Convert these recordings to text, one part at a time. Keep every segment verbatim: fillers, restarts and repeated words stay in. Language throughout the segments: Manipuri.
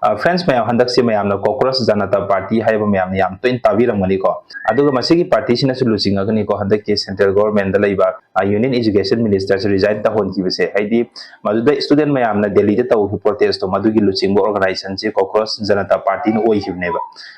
ꯑ, friends ꯃꯌꯥꯝ, ꯍꯟꯗꯛꯁꯤ ꯃꯌꯥꯝꯅ Cockroach Janata Party ꯍꯥꯏꯕ ꯃꯌꯥꯝꯅ ꯌꯥꯝ ꯇꯣꯏꯅ ꯇꯥꯕꯤꯔꯝꯒꯅꯤꯀꯣ꯫ ꯑꯗꯨꯒ ꯃꯁꯤꯒꯤ party ꯁꯤꯅꯁꯨ ꯂꯨꯆꯤꯡꯉꯒꯅꯤꯀꯣ, ꯍꯟꯗꯛꯀꯤ central government ꯗ ꯂꯩꯕ, ꯑ, Union Education Minister ꯁꯤ resign ꯇꯧꯍꯟꯈꯤꯕꯁꯦ, ꯍꯥꯏꯗꯤ ꯃꯗꯨꯗ student ꯃꯌꯥꯝꯅ ꯗꯦꯜꯂꯤꯗ ꯇꯧꯈꯤꯕ protest ꯇꯣ, ꯃꯗꯨꯒꯤ ꯂꯨꯆꯤꯡꯕ organization ꯁꯤ Cockroach Janata Party ꯅ ꯑꯣꯏꯈꯤꯕꯅꯦꯕ꯫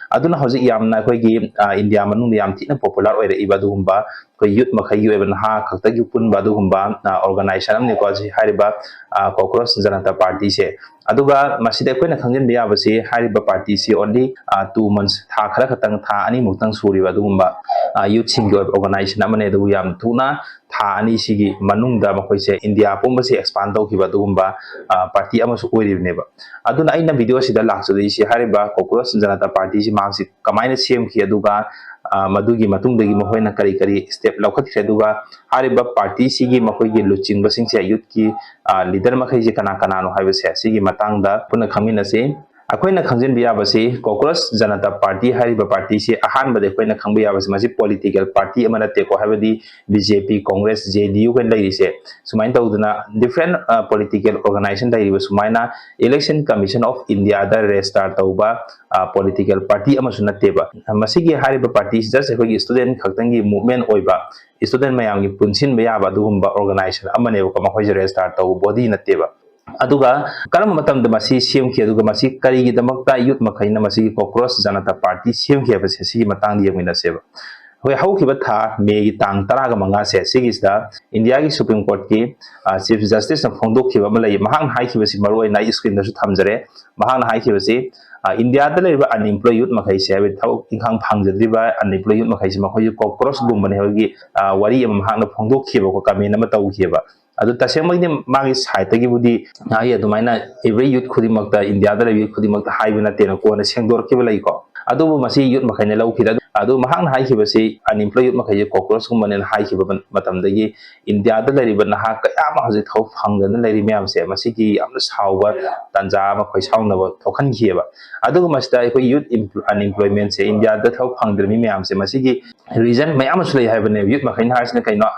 ꯑꯗꯨꯅ ꯍꯧꯖꯤꯛ ꯌꯥꯝꯅ ꯑꯩꯈꯣꯏꯒꯤ, ꯑ, ꯏꯟꯗꯤꯌꯥ ꯃꯅꯨꯡꯗ ꯌꯥꯝ ꯊꯤꯅ popular ꯑꯣꯏꯔꯛꯏꯕ ꯑꯗꯨꯒꯨꯝꯕ ꯑꯩꯈꯣꯏ youth ꯃꯈꯩꯒꯤ ꯑꯣꯏꯕ, ꯅꯍꯥ ꯈꯛꯇꯒꯤ ꯄꯨꯟꯕ ꯑꯗꯨꯒꯨꯝꯕ, ꯑ, organization ꯑꯃꯅꯤꯀꯣ, ꯁꯤ ꯍꯥꯏꯔꯤꯕ, ꯑ, Cockroach Janata Party ꯁꯦ꯫ ꯑꯗꯨꯒ ꯃꯁꯤꯗ ꯑꯩꯈꯣꯏꯅ ꯈꯪꯖꯤꯟꯕ ꯌꯥꯕꯁꯤ, ꯍꯥꯏꯔꯤꯕ party ꯁꯤ only, ꯑ, two months, ꯊꯥ ꯈꯔ ꯈꯛꯇꯪ, ꯊꯥ ꯑꯅꯤꯃꯨꯛꯇꯪ ꯁꯨꯔꯤꯕ ꯑꯗꯨꯒꯨꯝꯕ, ꯑ, youth ꯁꯤꯡꯒꯤ ꯑꯣꯏꯕ organization ꯑꯃꯅꯤ꯫ ꯑꯗꯨꯕꯨ ꯌꯥꯝ ꯊꯨꯅ ꯊꯥ ꯑꯅꯤ ꯁꯤꯒꯤ ꯃꯅꯨꯡꯗ ꯃꯈꯣꯏꯁꯦ ꯏꯟꯗꯤꯌꯥ ꯄꯨꯝꯕꯁꯤ expand ꯇꯧꯈꯤꯕ ꯑꯗꯨꯒꯨꯝꯕ, ꯑ, party ꯑꯃꯁꯨ ꯑꯣꯏꯔꯤꯕꯅꯦꯕ꯫ ꯑꯗꯨꯅ ꯑꯩꯅ video ꯁꯤꯗ ꯂꯥꯛꯆꯗꯣꯏꯁꯤ, ꯍꯥꯏꯔꯤꯕ Cockroach Janata Party ꯁꯤ ꯃꯍꯥꯛꯁꯤ ꯀꯃꯥꯏꯅ ꯁꯦꯝꯈꯤ, ꯑꯗꯨꯒ, ꯑ, ꯃꯗꯨꯒꯤ ꯃꯇꯨꯡꯗꯒꯤ ꯃꯈꯣꯏꯅ ꯀꯔꯤ ꯀꯔꯤ step ꯂꯧꯈꯠꯈ꯭ꯔꯦ, ꯑꯗꯨꯒ ꯍꯥꯏꯔꯤꯕ party ꯁꯤꯒꯤ ꯃꯈꯣꯏꯒꯤ ꯂꯨꯆꯤꯡꯕꯁꯤꯡꯁꯦ, youth ꯀꯤ, ꯑ, leader ꯃꯈꯩꯁꯦ ꯀꯅꯥ ꯀꯅꯥꯅꯣ ꯍꯥꯏꯕꯁꯦ, ꯁꯤꯒꯤ ꯃꯇꯥꯡꯗ ꯄꯨꯟꯅ ꯈꯪꯃꯤꯟꯅꯁꯤ꯫ ꯑꯩꯈꯣꯏꯅ ꯈꯪꯖꯤꯟꯕ ꯌꯥꯕꯁꯤ, Cockroach Janata Party ꯍꯥꯏꯔꯤꯕ party ꯁꯤ ꯑꯍꯥꯟꯕꯗ ꯑꯩꯈꯣꯏꯅ ꯈꯪꯕ ꯌꯥꯕꯁꯤ, ꯃꯁꯤ political party ꯑꯃ ꯅꯠꯇꯦꯀꯣ, ꯍꯥꯏꯕꯗꯤ B J P, Congress, J D U ꯈꯩ ꯂꯩꯔꯤꯁꯦ꯫ ꯁꯨꯃꯥꯏꯅ ꯇꯧꯗꯅ different, ꯑ, political organization ꯂꯩꯔꯤꯕ ꯁꯨꯃꯥꯏꯅ Election Commission of India the register ꯇꯧꯕ, ꯑ, political party ꯑꯃꯁꯨ ꯅꯠꯇꯦꯕ꯫ ꯃꯁꯤꯒꯤ ꯍꯥꯏꯔꯤꯕ party ꯁꯤ just ꯑꯩꯈꯣꯏꯒꯤ student ꯈꯛꯇꯪꯒꯤ movement ꯑꯣꯏꯕ, student ꯃꯌꯥꯝꯒꯤ ꯄꯨꯟꯁꯤꯟꯕ ꯌꯥꯕ ꯑꯗꯨꯒꯨꯝꯕ organization ꯑꯃꯅꯦꯕꯀꯣ, ꯃꯈꯣꯏꯁꯦ register ꯇꯧꯕ body ꯅꯠꯇꯦꯕ꯫ ꯑꯗꯨꯒ ꯀꯔꯝꯕ ꯃꯇꯝꯗ ꯃꯁꯤ ꯁꯦꯝꯈꯤ, ꯑꯗꯨꯒ ꯃꯁꯤ ꯀꯔꯤꯒꯤꯗꯃꯛꯇ youth ꯃꯈꯩꯅ ꯃꯁꯤꯒꯤ Cockroach Janata Party ꯁꯦꯝꯈꯤ ꯍꯥꯏꯕꯁꯦ, ꯁꯤꯒꯤ ꯃꯇꯥꯡꯗ ꯌꯦꯡꯃꯤꯟꯅꯁꯦꯕ꯫ ꯑꯩꯈꯣꯏ ꯍꯧꯈꯤꯕ ꯊꯥ ꯃꯦꯒꯤ ꯇꯥꯡ ꯇꯔꯥꯒ ꯃꯉꯥꯁꯦ, ꯁꯤꯒꯤꯁꯤꯗ ꯏꯟꯗꯤꯌꯥꯒꯤ Supreme Court ꯀꯤ, ꯑ, Chief Justice ꯅ ꯐꯣꯡꯗꯣꯛꯈꯤꯕ ꯑꯃ ꯂꯩ꯫ ꯃꯍꯥꯛꯅ ꯍꯥꯏꯈꯤꯕꯁꯤ ꯃꯔꯨ ꯑꯣꯏꯅ ꯑꯩ screen ꯗꯁꯨ ꯊꯝꯖꯔꯦ꯫ ꯃꯍꯥꯛꯅ ꯍꯥꯏꯈꯤꯕꯁꯤ, ꯑ, ꯏꯟꯗꯤꯌꯥꯗ ꯂꯩꯔꯤꯕ unemployed youth ꯃꯈꯩꯁꯦ, ꯍꯥꯏꯕꯗꯤ ꯊꯕꯛ ꯏꯪꯈꯥꯡ ꯐꯪꯖꯗ꯭ꯔꯤꯕ unemployed youth ꯃꯈꯩꯁꯦ, ꯃꯈꯣꯏꯁꯦ cockroach ꯒꯨꯝꯕꯅꯦ ꯍꯥꯏꯕꯒꯤ, ꯑ, ꯋꯥꯔꯤ ꯑꯃ ꯃꯍꯥꯛꯅ ꯐꯣꯡꯗꯣꯛꯈꯤꯕꯀꯣ, comment ꯑꯃ ꯇꯧꯈꯤꯕ꯫ ꯑꯗꯨ ꯇꯁꯦꯡꯕꯒꯤꯗꯤ ꯃꯥꯒꯤ side ꯇꯒꯤꯕꯨꯗꯤ ꯃꯥꯒꯤ ꯑꯗꯨꯃꯥꯏꯅ every youth ꯈꯨꯗꯤꯡꯃꯛꯇ, ꯏꯟꯗꯤꯌꯥꯗ ꯂꯩꯕ youth ꯈꯨꯗꯤꯡꯃꯛꯇ ꯍꯥꯏꯕ ꯅꯠꯇꯦꯅ ꯀꯣꯟꯅ ꯁꯦꯡꯗꯣꯔꯛꯈꯤꯕ ꯂꯩꯀꯣ꯫ ꯑꯗꯨꯕꯨ ꯃꯁꯤ youth ꯃꯈꯩꯅ ꯂꯧꯈꯤꯗꯦ꯫ ꯑꯗꯨ ꯃꯍꯥꯛꯅ ꯍꯥꯏꯈꯤꯕꯁꯤ unemployed youth ꯃꯈꯩꯁꯦ cockroach ꯒꯨꯝꯕꯅꯦꯅ ꯍꯥꯏꯈꯤꯕ ꯃꯇꯝꯗꯒꯤ ꯏꯟꯗꯤꯌꯥꯗ ꯂꯩꯔꯤꯕ ꯅꯍꯥ ꯀꯌꯥ ꯑꯃ ꯍꯧꯖꯤꯛ ꯊꯕꯛ ꯐꯪꯗꯅ ꯂꯩꯔꯤ ꯃꯌꯥꯝꯁꯦ, ꯃꯁꯤꯒꯤ ꯌꯥꯝꯅ ꯁꯥꯎꯕ ꯇꯥꯟꯖꯥ ꯑꯃ, ꯈꯣꯏꯁꯥꯎꯅꯕ ꯊꯣꯛꯍꯟꯈꯤꯑꯕ꯫ ꯑꯗꯨꯒ ꯃꯁꯤꯗ ꯑꯩꯈꯣꯏ youth unemployment ꯁꯦ, ꯏꯟꯗꯤꯌꯥꯗ ꯊꯕꯛ ꯐꯪꯗ꯭ꯔꯕ ꯃꯤ ꯃꯌꯥꯝꯁꯦ, ꯃꯁꯤꯒꯤ reason ꯃꯌꯥꯝ ꯑꯃꯁꯨ ꯂꯩ ꯍꯥꯏꯕꯅꯦ꯫ Youth ꯃꯈꯩꯅ ꯍꯥꯏꯔꯤꯁꯤꯅ ꯀꯩꯅꯣ?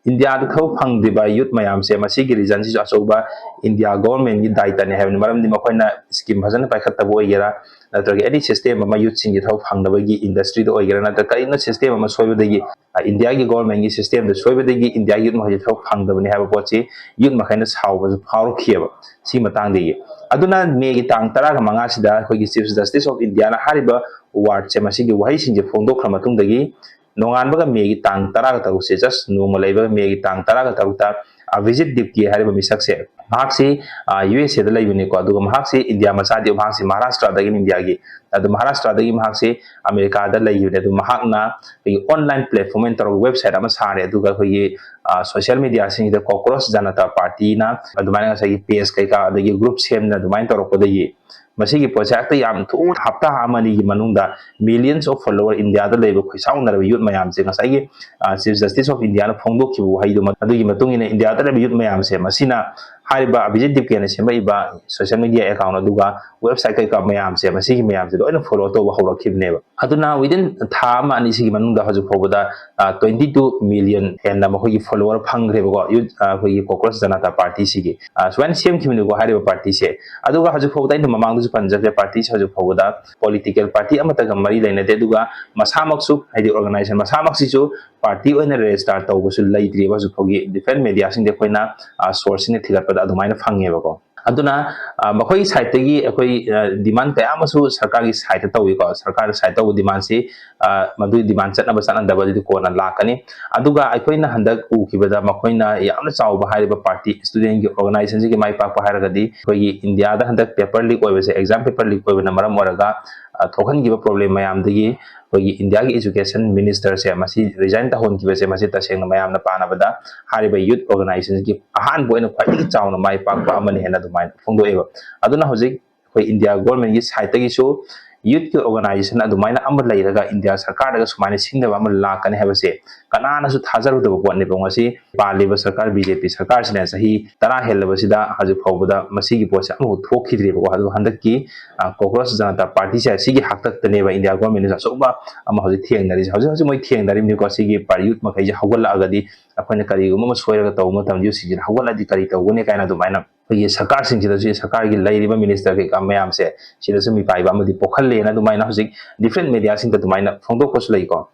ꯏꯟꯗꯤꯌꯥꯗ ꯊꯕꯛ ꯐꯪꯗ꯭ꯔꯤꯕ ꯌꯨꯠ ꯃꯌꯥꯝꯁꯦ, ꯃꯁꯤꯒꯤ ꯔꯤꯖꯟꯁꯤꯁꯨ ꯑꯆꯧꯕ ꯏꯟꯗꯤꯌꯥ ꯒꯣꯚꯔꯟꯃꯦꯟꯒꯤ ꯗꯥꯏꯇꯅꯤ ꯍꯥꯏꯕꯅꯤ꯫ ꯃꯔꯝꯗꯤ ꯃꯈꯣꯏꯅ ꯁ꯭ꯀꯤꯝ ꯐꯖꯅ ꯄꯥꯏꯈꯠꯇꯕ ꯑꯣꯏꯒꯦꯔꯥ, ꯅꯠꯇ꯭ꯔꯒ ꯑꯦꯅꯤ ꯁꯤꯁꯇꯦꯝ ꯑꯃ ꯌꯨꯠꯁꯤꯡꯒꯤ ꯊꯕꯛ ꯐꯪꯅꯕꯒꯤ ꯏꯟꯗꯁꯇ꯭ꯔꯤꯗ ꯑꯣꯏꯒꯦꯔꯥ, ꯅꯠꯇ꯭ꯔꯒ ꯀꯔꯤꯒꯨꯝꯕ ꯁꯤꯁꯇꯦꯝ ꯑꯃ ꯁꯣꯏꯕꯗꯒꯤ, ꯑ, ꯏꯟꯗꯤꯌꯥꯒꯤ ꯒꯣꯚꯔꯟꯃꯦꯟꯒꯤ ꯁꯤꯁꯇꯦꯝꯗ ꯁꯣꯏꯕꯗꯒꯤ ꯏꯟꯗꯤꯌꯥꯒꯤ ꯌꯨꯠ ꯃꯈꯩꯁꯦ ꯊꯕꯛ ꯐꯪꯗꯕꯅꯤ ꯍꯥꯏꯕ ꯄꯣꯠꯁꯤ ꯌꯨꯠ ꯃꯈꯩꯅ ꯁꯥꯎꯕꯁꯨ ꯐꯥꯎꯔꯛꯈꯤꯑꯕ ꯁꯤ ꯃꯇꯥꯡꯗꯒꯤ꯫ ꯑꯗꯨꯅ ꯃꯦꯒꯤ ꯇꯥꯡ ꯇꯔꯥꯒ ꯃꯉꯥꯁꯤꯗ ꯑꯩꯈꯣꯏꯒꯤ Chief Justice of Indiaꯅ ꯍꯥꯏꯔꯤꯕ ꯋꯥꯔꯗꯁꯦ, ꯃꯁꯤꯒꯤ ꯋꯥꯍꯩꯁꯤꯡꯁꯦ ꯐꯣꯡꯗꯣꯛꯈ꯭ꯔ ꯃꯇꯨꯡꯗꯒꯤ, ꯅꯣꯡꯉꯥꯟꯕꯒ ꯃꯦꯒꯤ ꯇꯥꯡ ꯇꯔꯥꯒ ꯇꯔꯨꯛꯁꯦ, just ꯅꯣꯡꯃ ꯂꯩꯕꯒ ꯃꯦꯒꯤ ꯇꯥꯡ ꯇꯔꯥꯒ ꯇꯔꯨꯛꯇ ꯑꯚꯤꯖꯤꯠ ꯗꯤꯞꯀꯦ ꯍꯥꯏꯔꯤꯕ ꯃꯤꯁꯛꯁꯦ, ꯃꯍꯥꯛꯁꯤ, ꯑ, ꯌꯨ ꯑꯦꯁ ꯑꯦꯗ ꯂꯩꯕꯅꯤꯀꯣ, ꯑꯗꯨꯒ ꯃꯍꯥꯛꯁꯤ ꯏꯟꯗꯤꯌꯥ ꯃꯆꯥꯗꯤ, ꯃꯍꯥꯛꯁꯤ ꯃꯍꯥꯔꯥꯁꯇ꯭ꯔꯗꯒꯤꯅꯤ, ꯏꯟꯗꯤꯌꯥꯒꯤ꯫ ꯑꯗꯨ ꯃꯍꯥꯔꯥꯁꯇ꯭ꯔꯗꯒꯤ ꯃꯍꯥꯛꯁꯤ ꯑꯃꯦꯔꯤꯀꯥꯗ ꯂꯩꯈꯤꯕꯅꯤ꯫ ꯑꯗꯨ ꯃꯍꯥꯛꯅ ꯑꯩꯈꯣꯏꯒꯤ online platform ꯑꯣꯏꯅ ꯇꯧꯔꯒ website ꯑꯃ ꯁꯥꯔꯦ, ꯑꯗꯨꯒ ꯑꯩꯈꯣꯏꯒꯤ, ꯑ, social mediaꯁꯤꯡꯁꯤꯗ Cockroach Janata Partyꯅ ꯑꯗꯨꯃꯥꯏꯅ ꯉꯁꯥꯏꯒꯤ page ꯀꯩꯀꯥ, ꯑꯗꯒꯤ group ꯁꯦꯝꯗꯅ ꯑꯗꯨꯃꯥꯏꯅ ꯇꯧꯔꯛꯄꯗꯒꯤ, ꯃꯁꯤꯒꯤ ꯄꯣꯠꯁꯦ ꯍꯦꯛꯇ ꯌꯥꯝ ꯊꯨꯅ, ꯍꯞꯇꯥ ꯑꯃ ꯑꯅꯤꯒꯤ ꯃꯅꯨꯡꯗ millions of follower, ꯏꯟꯗꯤꯌꯥꯗ ꯂꯩꯕ ꯈꯣꯏꯁꯥꯎꯅꯔꯕ ꯌꯨꯠ ꯃꯌꯥꯝꯁꯦ, ꯉꯁꯥꯏꯒꯤ, ꯑ, Chief Justice of Indiaꯅ ꯐꯣꯡꯗꯣꯛꯈꯤꯕ ꯋꯥꯍꯩꯗꯨ, ꯑꯗꯨꯒꯤ ꯃꯇꯨꯡ ꯏꯟꯅ ꯏꯟꯗꯤꯌꯥꯗ ꯂꯩꯕ ꯌꯨꯠ ꯃꯌꯥꯝꯁꯦ, ꯃꯁꯤꯅ ꯍꯥꯏꯔꯤꯕ ꯑꯚꯤꯖꯤꯠ ꯗꯤꯞꯀꯦꯅ ꯁꯦꯝꯃꯛꯏꯕ social media account, ꯑꯗꯨꯒ website ꯀꯩꯀꯥ ꯃꯌꯥꯝꯁꯦ, ꯃꯁꯤꯒꯤ ꯃꯌꯥꯝꯁꯦ ꯂꯣꯏꯅ follow ꯇꯧꯕ ꯍꯧꯔꯛꯈꯤꯕꯅꯦꯕ꯫ ꯑꯗꯨꯅ within ꯊꯥ ꯑꯃ ꯑꯅꯤꯁꯤꯒꯤ ꯃꯅꯨꯡꯗ ꯍꯧꯖꯤꯛ ꯐꯥꯎꯕꯗ, ꯑ, twenty two million ꯍꯦꯟꯅ ꯃꯈꯣꯏꯒꯤ follower ꯐꯪꯈ꯭ꯔꯦꯕꯀꯣ, ꯌꯨꯠ, ꯑ, ꯑꯩꯈꯣꯏꯒꯤ Cockroach Janata Partyꯁꯤꯒꯤ꯫ ꯑ, ꯁꯨꯃꯥꯏꯅ ꯁꯦꯝꯈꯤꯕꯅꯤꯀꯣ ꯍꯥꯏꯔꯤꯕ partyꯁꯦ꯫ ꯑꯗꯨꯒ ꯍꯧꯖꯤꯛ ꯐꯥꯎꯕꯗ ꯑꯩꯅ ꯃꯃꯥꯡꯗꯁꯨ ꯄꯟꯖꯈ꯭ꯔꯦ, partyꯁꯦ ꯍꯧꯖꯤꯛ ꯐꯥꯎꯕꯗ political party ꯑꯃꯠꯇꯒ ꯃꯔꯤ ꯂꯩꯅꯗꯦ, ꯑꯗꯨꯒ ꯃꯁꯥꯃꯛꯁꯨ, ꯍꯥꯏꯗꯤ organization ꯃꯁꯥꯃꯛꯁꯤꯁꯨ party ꯑꯣꯏꯅ register ꯇꯧꯕꯁꯨ ꯂꯩꯇ꯭ꯔꯤꯕ ꯍꯧꯖꯤꯛ ꯐꯥꯎꯒꯤ꯫ Different mediaꯁꯤꯡꯗꯤ ꯑꯩꯈꯣꯏꯅ, ꯑ, sourceꯁꯤꯡꯗ ꯊꯤꯒꯠꯄꯗ ꯑꯗꯨꯃꯥꯏꯅ ꯐꯪꯉꯦꯕꯀꯣ꯫ ꯑꯗꯨꯅ, ꯑ, ꯃꯈꯣꯏꯒꯤ sideꯇꯒꯤ ꯑꯩꯈꯣꯏ, ꯑ, demand ꯀꯌꯥ ꯑꯃꯁꯨ ꯁꯔꯀꯥꯔꯒꯤ sideꯇ ꯇꯧꯏꯀꯣ꯫ ꯁꯔꯀꯥꯔꯅ side ꯇꯧꯕ demandꯁꯤ, ꯑ, ꯃꯗꯨꯒꯤ demand ꯆꯠꯅꯕ ꯆꯠꯅꯗꯕ ꯑꯗꯨꯗꯤ ꯀꯣꯟꯅ ꯂꯥꯛꯀꯅꯤ꯫ ꯑꯗꯨꯒ ꯑꯩꯈꯣꯏꯅ ꯍꯟꯗꯛ ꯎꯈꯤꯕꯗ ꯃꯈꯣꯏꯅ ꯌꯥꯝꯅ ꯆꯥꯎꯕ ꯍꯥꯏꯔꯤꯕ party, studentꯒꯤ organizationꯁꯤꯒꯤ ꯃꯥꯏ ꯄꯥꯛꯄ ꯍꯥꯏꯔꯒꯗꯤ ꯑꯩꯈꯣꯏꯒꯤ ꯏꯟꯗꯤꯌꯥꯗ ꯍꯟꯗꯛ paper leak ꯑꯣꯏꯕꯁꯦ, exam paper leak ꯑꯣꯏꯕꯅ ꯃꯔꯝ ꯑꯣꯏꯔꯒ, ꯑ, ꯊꯣꯛꯍꯟꯈꯤꯕ problem ꯃꯌꯥꯝꯗꯒꯤ ꯑꯩꯈꯣꯏꯒꯤ ꯏꯟꯗꯤꯌꯥꯒꯤ education ministerꯁꯦ ꯃꯁꯤ resign ꯇꯧꯍꯟꯈꯤꯕꯁꯦ, ꯃꯁꯤ ꯇꯁꯦꯡꯅ ꯃꯌꯥꯝꯅ ꯄꯥꯅꯕꯗ ꯍꯥꯏꯔꯤꯕ youth organizationꯒꯤ ꯑꯍꯥꯟꯕ ꯑꯣꯏꯅ ꯈ꯭ꯋꯥꯏꯗꯒꯤ ꯆꯥꯎꯅ ꯃꯥꯏ ꯄꯥꯛꯄ ꯑꯃꯅꯤ ꯍꯥꯏꯅ ꯑꯗꯨꯃꯥꯏꯅ ꯐꯣꯡꯗꯣꯛꯑꯦꯕ꯫ ꯑꯗꯨꯅ ꯍꯧꯖꯤꯛ ꯑꯩꯈꯣꯏ ꯏꯟꯗꯤꯌꯥ governmentꯀꯤ sideꯇꯒꯤꯁꯨ youthꯀꯤ organization ꯑꯗꯨꯃꯥꯏꯅ ꯑꯃ ꯂꯩꯔꯒ ꯏꯟꯗꯤꯌꯥ ꯁꯔꯀꯥꯔꯗꯒ ꯁꯨꯃꯥꯏꯅ ꯁꯤꯡꯅꯕ ꯑꯃ ꯂꯥꯛꯀꯅꯤ ꯍꯥꯏꯕꯁꯦ ꯀꯅꯥꯅꯁꯨ ꯊꯥꯖꯔꯨꯗꯕ ꯄꯣꯠꯅꯦꯕ꯫ ꯉꯁꯤ ꯄꯥꯜꯂꯤꯕ ꯁꯔꯀꯥꯔ, ꯕꯤ ꯖꯦ ꯄꯤ ꯁꯔꯀꯥꯔꯁꯤꯅ ꯆꯍꯤ ꯇꯔꯥ ꯍꯦꯜꯂꯕꯁꯤꯗ ꯍꯧꯖꯤꯛ ꯐꯥꯎꯕꯗ ꯃꯁꯤꯒꯤ ꯄꯣꯠꯁꯦ ꯑꯃꯐꯥꯎ ꯊꯣꯛꯈꯤꯗ꯭ꯔꯤꯕꯀꯣ꯫ ꯑꯗꯨꯕꯨ ꯍꯟꯗꯛꯀꯤ, ꯑ, Cockroach Janata Partyꯁꯦ, ꯁꯤꯒꯤ ꯍꯥꯛꯇꯛꯇꯅꯦꯕ ꯏꯟꯗꯤꯌꯥ governmentꯅꯁꯨ ꯑꯆꯧꯕ ꯑꯃ ꯍꯧꯖꯤꯛ ꯊꯦꯡꯅꯔꯤꯁꯦ꯫ ꯍꯧꯖꯤꯛ ꯍꯧꯖꯤꯛ ꯃꯣꯏ ꯊꯦꯡꯅꯔꯤꯕꯅꯤꯀꯣ, ꯁꯤꯒꯤ ꯄ-, youth ꯃꯈꯩꯁꯦ ꯍꯧꯒꯠꯂꯛꯑꯒꯗꯤ ꯑꯩꯈꯣꯏꯅ ꯀꯔꯤꯒꯨꯝꯕ ꯑꯃ ꯁꯣꯏꯔꯒ ꯇꯧꯕ ꯃꯇꯝꯗ ꯌꯨꯠꯁꯤꯡꯁꯤꯅ ꯍꯧꯒꯠꯂꯗꯤ ꯀꯔꯤ ꯇꯧꯒꯅꯤ ꯀꯥꯏꯅ ꯑꯗꯨꯃꯥꯏꯅ ꯑꯩꯈꯣꯏꯒꯤ ꯁꯔꯀꯥꯔꯁꯤꯡꯁꯤꯗꯁꯨ, ꯁꯔꯀꯥꯔꯒꯤ ꯂꯩꯔꯤꯕ ꯃꯤꯅꯤꯁꯇꯔ ꯀꯩꯀꯥ ꯃꯌꯥꯝꯁꯦ ꯁꯤꯗꯁꯨ ꯃꯤꯄꯥꯏꯕ ꯑꯃꯗꯤ ꯄꯣꯛꯍꯜꯂꯦꯅ ꯑꯗꯨꯃꯥꯏꯅ ꯍꯧꯖꯤꯛ ꯗꯤꯐ꯭ꯔꯦꯟ ꯃꯦꯗꯤꯌꯥꯁꯤꯡꯗ ꯑꯗꯨꯃꯥꯏꯅ ꯐꯣꯡꯗꯣꯛꯄꯁꯨ ꯂꯩꯀꯣ꯫